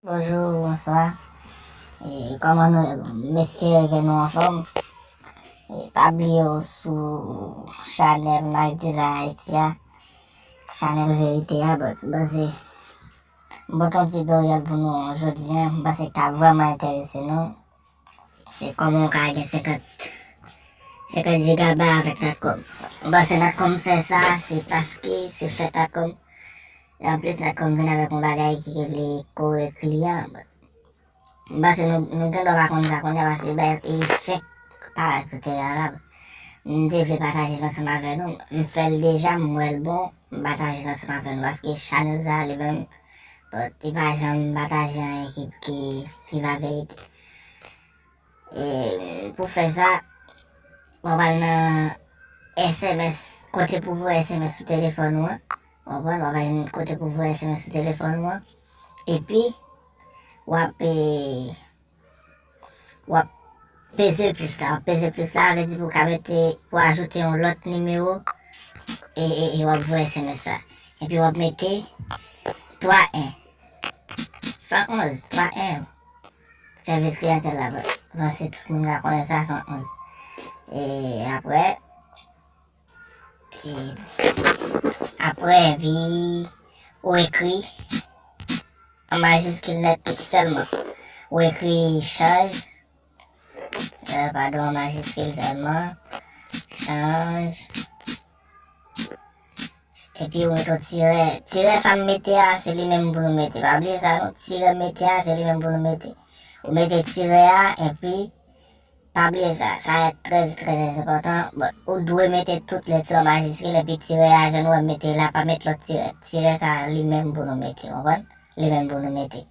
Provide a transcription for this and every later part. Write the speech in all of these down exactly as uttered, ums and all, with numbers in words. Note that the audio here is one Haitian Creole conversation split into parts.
Bonjou, bonswa. E, kòman nou ye? M espere ke nou anfòm. E, pa bliye w sou chanèl Mike Design Haiti a, chanèl verite a, but, m panse, m pote yon tutorial pou nou jodi a, m panse k ap vrèman enterese nou. Se kòman w ka gen senkant, senkant jigabay avèk Natcom. M panse Natcom fè sa, se paske se fèt Natcom. E anplis, Natcom vin avèk yon bagay ki rele kore kliyan. M panse nou, nou gen dwa pa konn sa kounye a, paske bay e fèk parèt sou teren an la. M te vle pataje l ansanm avè nou. M fè l deja, m wè l bon, m pataje l ansanm avè nou. Paske chanèl sa, li menm, bon, li pa janm pataje anyen ki, ki, ki pa verite. E pou fè sa, w ap al nan S M S, kote pou voye S M S sou telefòn ou an. W konprann? W ap al kote pou voye S M S sou telefòn ou an. Epi, w ap, e, w ap peze plis la. W ap peze plis la, vle di pou w ka mete, pou ajoute yon lòt nimewo, e, e, e w ap voye S M S la. Epi w ap mete twa en. San onz, twa en. Sèvis kliyantèl la, bon, se tout moun ka konnen sa, san onz. E apre, e apre, epi, ou ekri an majiskil nèt sèlman. Ou ekri chanj, e, padon, an majiskil sèlman, chanj. Epi ou mete yon tirè. Tirè sa m mete a, se li menm pou nou mete. Pa bliye sa non. Tirè m mete a, se li menm pou nou mete. Ou mete tirè a, epi pa bliye sa. Sa trè, trè, trè enpòtan. Bon, ou dwe mete tout lèt yo an majiskil, epi tirè a, jan nou wè m mete la, pa met lòt tirè. Tirè sa, li menm pou nou mete, w konprann? Li menm pou nou mete.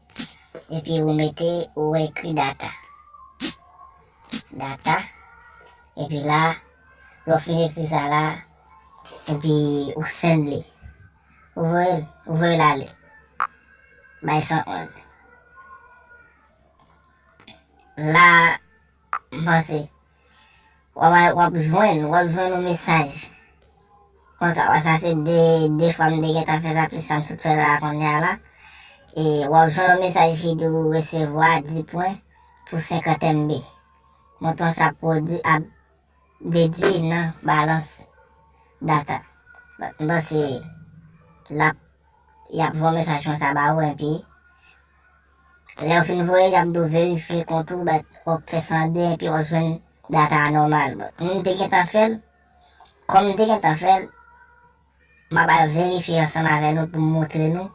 Epi ou mete, ou ekri data. Data. Epi la, lè w fin ekri sa la, epi ou send li. Ou voye l, ou voye l ale. Bay san onz. La, m panse, w ap, w ap jwenn, w ap jwenn yon mesaj. Konsa, wè, sa se de, de fwa m te gentan fè sa, plis sa m sot fè la kounye a la. E w ap jwenn yon mesaj ki di w resevwa dis pwen pou senkant M B. Montan sa pwodui ap dedui nan balans data. M panse l ap, y ap voye mesaj konsa ba ou, epi lè yo fin voye, y ap di w verifye kont ou, bat w ap fè san de, epi w ap jwenn data a nòmal. Bon, m te gentan fè l, kòm m te gentan fè l, m ap al verifye ansanm avè nou pou m montre nou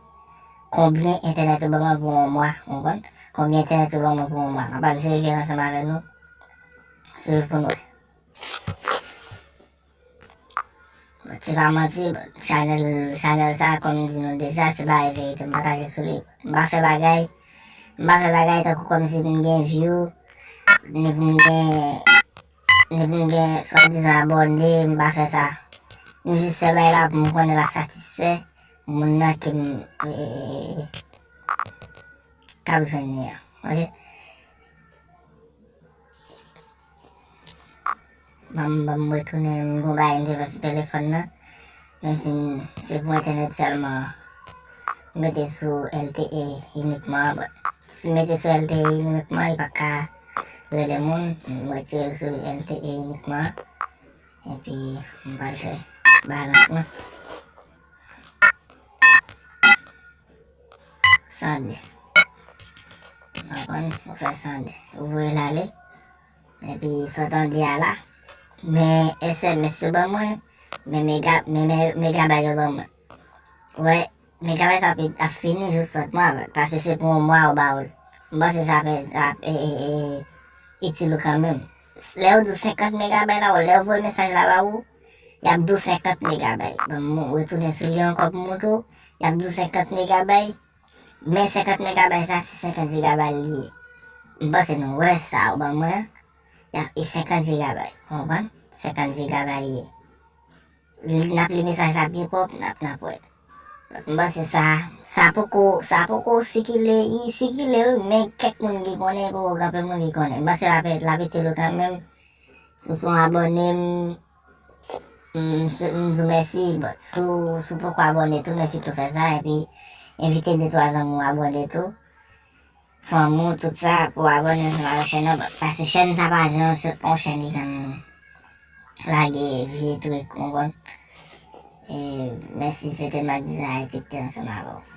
konbyen entènèt yo ban mwen pou yon mwa, w konprann? Konbyen entènèt yo ban mwen pou yon mwa. M ap al verifye ansanm avè nou. Swiv pou nou wè. Bon, se pa manti, bon, chanèl, chanèl sa, kòm m di nou deja, se bagay verite, m pataje sou li. M pa fè bagay, m pa fè bagay tankou kòmsi pou m gen view, ni pou m gen, ni pou m gen swadizan abòne, m pa fè sa. M jis fè bagay la pou m konnen l ap satisfè moun nan ke m, e, k ap jwenn li an. Oke? Ban m, ban m retounen, m gon bagay m te fè sou telefòn nan. Menm si m, se pou entènèt sèlman. M mete sou L T E inikman. Bon, si m mete sou L T E inikman, li pa ka rele moun. M retire l sou L T E inikman. Epi, m pral fè balans mwen. San de. Ou konprann? Ou fè san de. Ou voye l ale. Epi, sa w tande a la. Men S M S yo ban mwen. Men mega, men, men megabay yo ban mwen. Ou wè, megabay sa ap, ap fini jous lòt mwa, paske se pou yon mwa yo ba ou l. M panse sa ap, sa ap, e, e, e, itil ou kanmenm. Lè yo di w senkant megabay la, ou lè yo voye mesaj la ba ou, y ap di w senkant megabay. Bon, m retounen sou li ankò pou m montre w. Y ap di w senkant megabay. Men senkant megabay sa, se senkant jigabay li ye. M panse nou wè sa yo ban mwen an. Y ap, e senkant jigabay. Ou konprann? Senkant jigabay li ye. Li, n ap li mesaj la byen pwòp, n ap, n ap wè. M panse sa, sa poko, sa poko sikile, li sikile wi, men kèk moun ki konnen, poko gen anpil moun ki konnen. M panse l ap, l ap itil ou kanmenm. Si w se yon abòne, m, m, m di w mèsi. Bon, si w, si w poko abòne tou, m envite w fè sa, epi envite de twa zanmi w abòne tou. fanmi w, tout sa, pou abòne ansanm avèk chèn nan, paske chèn sa pa jan se yon chèn ki konn lage vye trik, ou konprann. E mèsi, se te Mac Design Haiti ki te ansanm avè w.